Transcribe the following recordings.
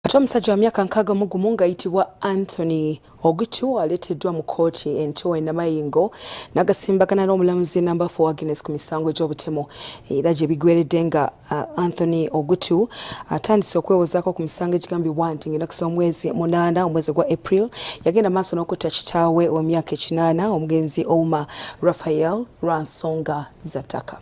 Ate omusajja wa myaka 61 ng'ayitibwa Anthony Ogutu aleeteddwa mu kkooti ento e Namayingo n'agasimbagana n'omulamuzi Nambafu Agnes ku misango egy'obutemu era gye bigweredde nga Anthony Ogutu atandise okwewozaako ku misango egigambibwa nti ng'ennaku z'omwezi 8 omwezi gwa April yagenda maaso n'okutta kitaawe ow'emyaka 80 omugenzi Ouma Raphael lwa nsonga za ttaka.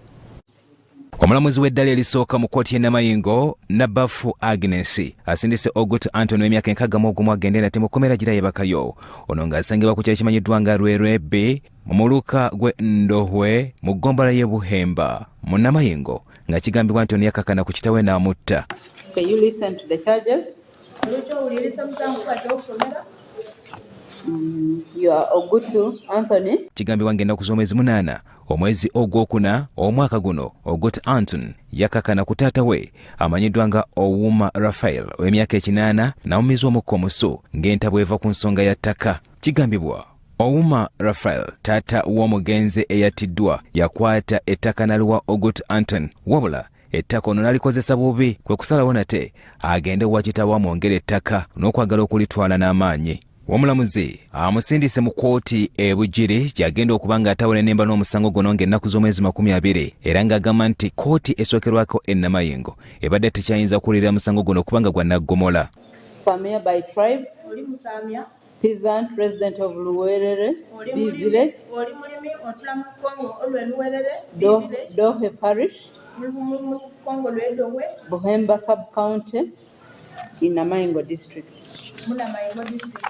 Omulamuzi w'eddala erisooka mu kkooti y'e Namayingo, Nabafu Agnes, asindise Ogut Antony w'emyaka 61 agende nate mu kkomera gira yebakayo. Ono ng'asangibwa ku kyalo kimanyiddwa nga Lwerwe B mu muluka gw'e Ndohwe mu ggombolola y'e Buhemba mu Namayingo nga kigambibwa nti ono yakakana ku kitaawe n'amutta. Okay, you listen to the charges. Olwekyo owuliriza omusango gwajja okusomera. You are Ogutu Anthony. Kigambibwa ng'ennaku z'omwezi 8 omwezi ogwokuna omwaka guno Ogut Anton yakakana ku taata we amanyiddwa nga Ouma Raphael ow'emyaka 80 n'amumiza omukka omusu ng'entabwe eva ku nsonga ya ttaka. Kigambibwa Ouma Raphael taata w'omugenzi eyattiddwa yakwata ettaka n'aliwa Ogut Anton, wabula ettaka ono n'alikozesa bubi kwe kusalawo nate agende wa kitaawe amwongere ettaka n'okwagala okulitwala n'amaanyi. Omulamuzi amusindise mu kkooti e Bugiri gy'agenda okuba ng'atawula ennemba n'omusango guno ng'ennaku z'omwezi 20 era ng'agamba nti kkooti esookerwako e Namayingo ebadde tekyayinza kuwulirira musango guno kubanga gwa naggomola. Samia by tribe. Oli Musamya. Peasant, resident of Luwerere Oli B mulimi, village. Oli mulimi otula mu Kongo olw'e Luwerere B village. Dohe parish. Mu Kongo lw'Edowe. Buhemba sub-county in Namayingo district. Mu Namayingo district.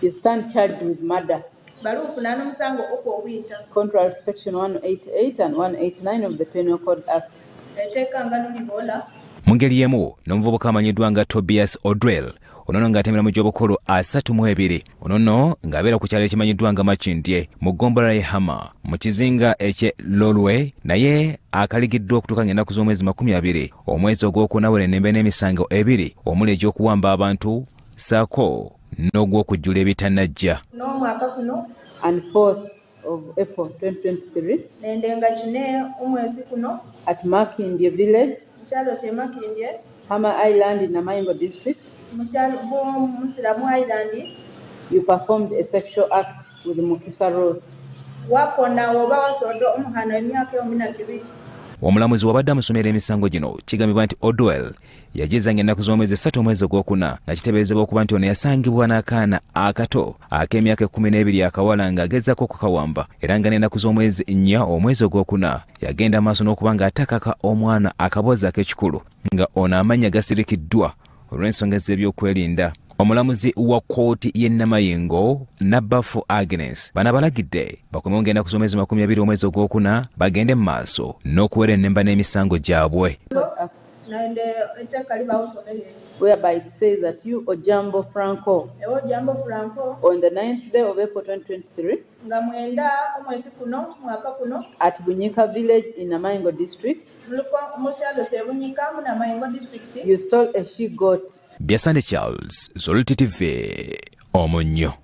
You stand charged with murder. Baluufunaana omusango ogw'obwita. Contrary to section 188 and 189 of the Penal Code Act. Etteeka nga luliboola. Mu ngeri y'emu n'omuvubuka amanyiddwa nga Tobias Odrell ono nno ng'atemera mu gy'obukulu 32 ono nno ng'abeera ku kyalo ekimanyiddwa nga Makindye mu ggombolola y'e Hama mu kizinga eky'e Lolwe naye akaligiddwa okutuuka ng'ennaku z'omwezi 20 omwezi ogwokuna werennembe n'emisango ebiri omuli egy'okuwamba abantu ssaako n'ogw'okujjula ebitannajja. N'omwaka kuno. And 4th of April 2023. Nende nga kine omwezi kuno. At Makindye village. Mu kyalo ky'e Makindye. Hama Island in Namayingo district. Mu kyalo Musiramu Island. You performed a sexual act with Mukisa Ruth. Wakona oba wasodo omuhana emyaka 12. Omulamuzi wabadde amusomera emisango gino kigambibwa nti Odwell yagezanga ennaku z'omwezi 3 omwezi ogwokuna nga kiteeberezebwa okuba nti ono yasangibwa n'akaana akato ak'emyaka 12 akawala ng'agezaako okukawamba era nga n'ennaku z'omwezi 4 omwezi ogwokuna yagenda maaso n'okuba ng'atakaka omwana akaboozi ak'ekikulu nga ono amannya gasirikiddwa olw'ensonga z'ebyokwerinda. Omulamuzi wa kkooti y'e Namayingo Nabafu Agnes bano abalagidde bakomewo ng'ennaku z'omwezi 20 omwezi ogwokuna bagende mu maaso n'okuwera ennemba n'emisango gyabwe. Nende etteeka libawo somere. Whereby it says that you, Ojambo Franco, Ewe Ojambo Franco, on the 9th day of April 2023, nga 9 omwezi kuno mwaka kuno, at Bunyika village in Namayingo district, mu kyalo ky'e Bunyika mu Namayingo district, you stole a she goat. Byasande Charles, Zolti TV, Omunnyo.